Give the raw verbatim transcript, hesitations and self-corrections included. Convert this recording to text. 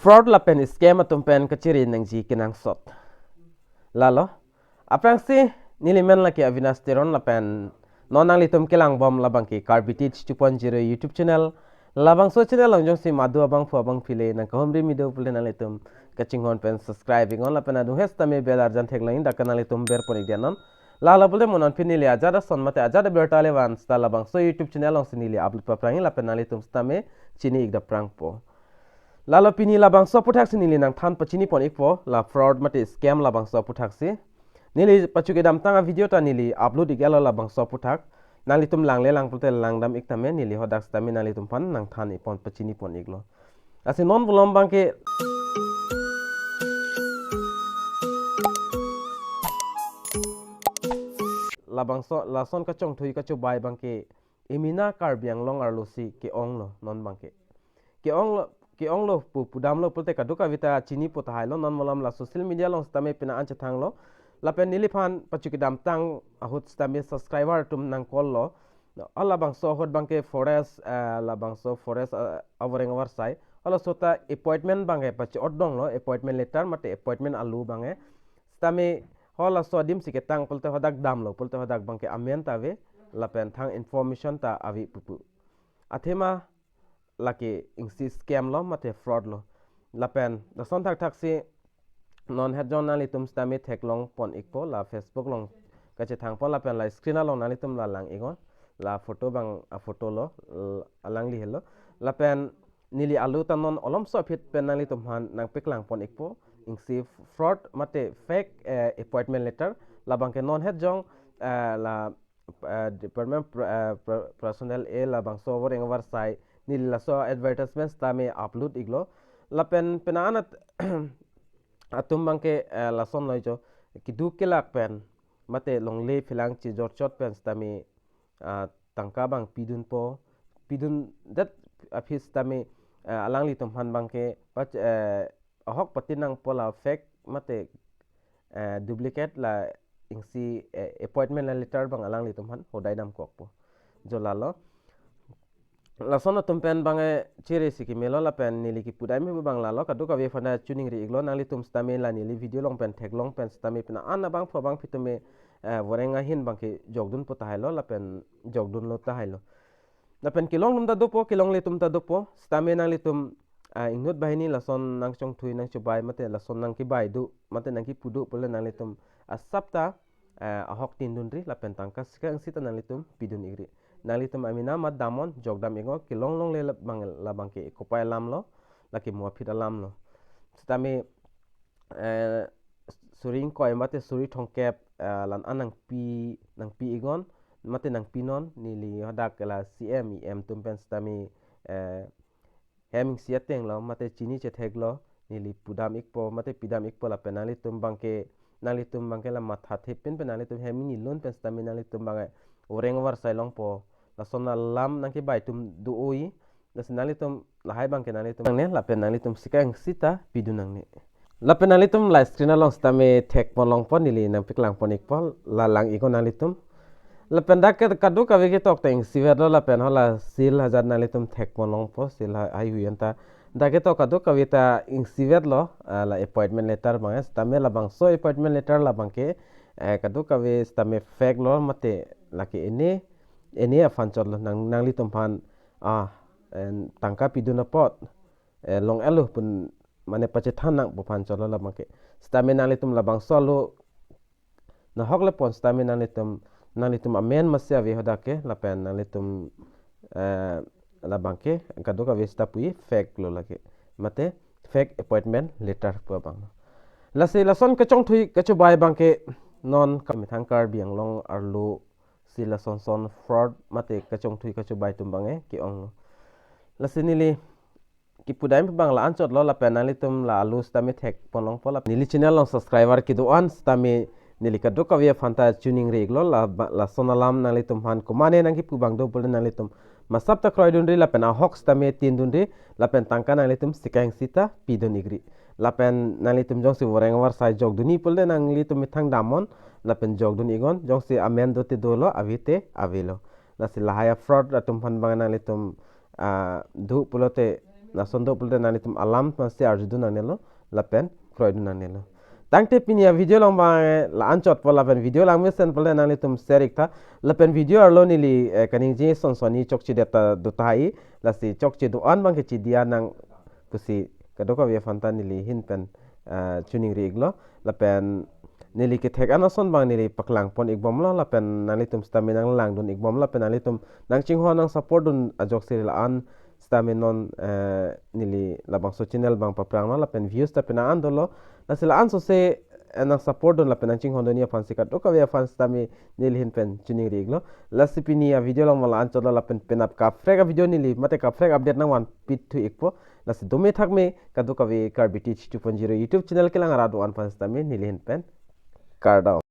Fraud lapen scam atum pen kachere nangji kenangsot. Lalo, aphrangsi neli men lake Avinash Teron lapen non nanglitum kelangbom labangke Karbi Teach two point zero YouTube channel. Labangso channel along jongsi madu abangphu abangphi le nangkahumri mido pule nanglitum kachinghon pen subscribe iknon lapen adung hes tame bell arjan theklong, dak nanglitum berpon iknon. Lalo pule mo non pini neli ajat ason mate ajat abirta le van seta labangso YouTube channel alongsi neli upload paphrang lapen nanglitum sitame chini ik daprangpo. Lalo pini labangso aphuthaksi neli nangthan pachinipon ikpo, la fraud mate scam labangso aphuthaksi. Neli pachu kedamtang avideo ta neli upload ik-etlo labangso aphuthak. Nanglitum langle lang pulote langdam ik tame, neli hadak sitame nanglitum aphan nangthan ikpon pachinipon iklo. Lasi non malom abangke labangso lason kachongthui kachobai abangke emena Karbi Anglong arlosi ke-onglo non abangke. Ke-onglo, ke-onglo pu pudamlo pulote kadokave ta chinipo tahailo, non malom la social media along sitame pina an chethanglo. Lapen neliphan pachu kedamtang ahut sitame subscriber atum nangkollo. Halabangso ahut abangke forest, eh, labangso forest, eh, avoreng avarsai. Halaso ta appointment abangke pachi-otdunglo, appointment letter mate appointment alu abangke. Sitame halaso adim si ketang pulote hadak damlo, pulote hadak abangke amen ta ave, lapen thang information ta ave pupu. Athema lake isi scam lo mate fraud lo. Lapen lason thakthaksi non het jong nanglitum sitame theklongpon ikpo, la Facebook along kachethangpon lapen la screen along nanglitum la lang iknon, la photo abang aphoto lo, l-, alangli helo. Lapen neli alu ta non malomso aphi pen nanglitum aphan nangpaklangpon ikpo, isi fraud mate fake, eh, appointment letter, labangke non het jong, eh, la, eh, department pr-, eh, pr-, personnel a labangso avoreng avarsai neli laso advertisement sitame upload iklo. Lapen pina an at-, atum abangke, eh, lason loijo, keduk kelak pen mate longle phelang chijorchot pen sitame, ah, tangka abang pidunpo, pidundet aphi sitame, eh, alanglitum aphan abangke pach-, eh, ahok pati nangpo la fake mate, eh, duplicate la isi, eh, appointment la letter abang alanglitum aphan hodai damkokpo. Jo lalo. Lason atum pen abangke chere si kemelo lapen neli kipudam abang lalo, kadokave aphan ta choningri iklo, nanglitum sitame la neli video along pen theklong pen sitame pina an abangphu abangphi tame, eh, voreng ahin abangke jokdunpo tahailo lapen jokdunlo tahailo. Lapen kelong atum ta dopo, kelongle atum ta dopo, sitame nanglitum, ah, inut banghini lason nangchongthui nangchobai mate lason nangkebai do mate nangkepu do pule nanglitum asap ta, eh, ahok tindunri lapen tangka sika isi ta nanglitum pidun ikri. Nanglitum amena amat damnon, jokdam iknon, kelong longle la abang, labangke kopai alamlo, lake mo aphi alamlo. Sitame, eh, suri ingkoi mate suri thomkep, eh, la-an nangpi, nangpi iknon mate nangpinon, neli hadak la C M, E M atum pen sitame, eh, hem isi atenglo mate chini chetheklo, neli pudam ikpo mate pidam ikpo lapen nanglitum abangke, nanglitum abangke la mathathepin pen nanglitum hem ingni lun pen sitame nanglitum abangke avoreng avarsai longpo, lason alam nangkebai atum do-oi, lasi nanglitum lahai abangke nanglitum nangne lapen nanglitum sika isi ta pidun nangne. Lapen nanglitum la screen along sitame thekpon longpo, neli nangpaklangpon ikpo, la lang iknon nanglitum. Lapen dak ke kadokave ketok ta isivetlo lapen hala seal ajat nanglitum thekpon longpo, seal ha-, haihui anta. Dak ketok kadokave ta isivetlo, ah, la appointment letter abang, eh, sitame labangso appointment letter labangke, eh, kadokave sitame fake lo mate lake ene, ene aphan chotlo nang, nanglitum aphan, ah, en, tangka pidun apot, eh, long-etlo pun mane pachethan nangpo aphan chotlo labangke. Sitame nanglitum labangso alo nahok le pon sitame nanglitum, nanglitum amen masi ave hadak ke lapen nanglitum, eh, labangke kadokave sita pu fake lo lake. Mate fake appointment letter pu abang. Lasi lason kachongthui kachobai abangke non kami thang Karbi Anglong arlo si lason son fraud mate kachongthui kachobai atum abangke ke-onglo. Lasi neli kipudam abang la anchotlo lapen nanglitum la alo sitame thekpon longpo lapen neli channel along subscriber kedo-an sitame neli kadokave aphan ta choningri iklo la ba-, lason alam nanglitum aphan komane nangkepu abang do pule nanglitum masap ta kroidunri lapen ahok sitame tindunri lapen tangka nanglitum sika isi ta pidun ikri. Lapen nanglitum jongsi avoreng avarsai jokdunji pule nanglitum methang damnon lapen jokdun iknon, jongsi amen do te dolo, ave te avelo. Lasi lahai a-fraud atum aphan abang nanglitum, ah, do pulote lason do pulote nanglitum alam masi arjudun nangnelo lapen kroidun nangnelo. Tangte pini a-video along abang la-anchotpo lapen video langmesen pulote nanglitum share iktha lapen video arlo neli eh, kaningje son sonni chokchedet ta do tahai, lasi chokche do-an abang kechidi nang pusi kadokave aphan ta neli ahin pen ah, choningri iklo lapen neli kethek an ason abang neli paklangpon ikbomlo lapen nanglitum sitame nanglangdun ikbomlo lapen nanglitum nangchinghon nang support dun ajoksi la-an sitame non eh, neli labangso channel abang papranglo lapen views ta pina an dolo, lasi la-an sose eh, nang support dun lapen nangchinghon dunji aphansi kadokave aphan sitame neli ahin pen choningri iklo. Lasi pini a-video along abang la-anchotlo lapen penap kaprek a-video neli mate kaprek update nangvanpithu ikpo. Lasi dome thakme kadokave Karbi Teach two point zero YouTube channel kelang arat do-an aphan sitame neli ahin pen kardom.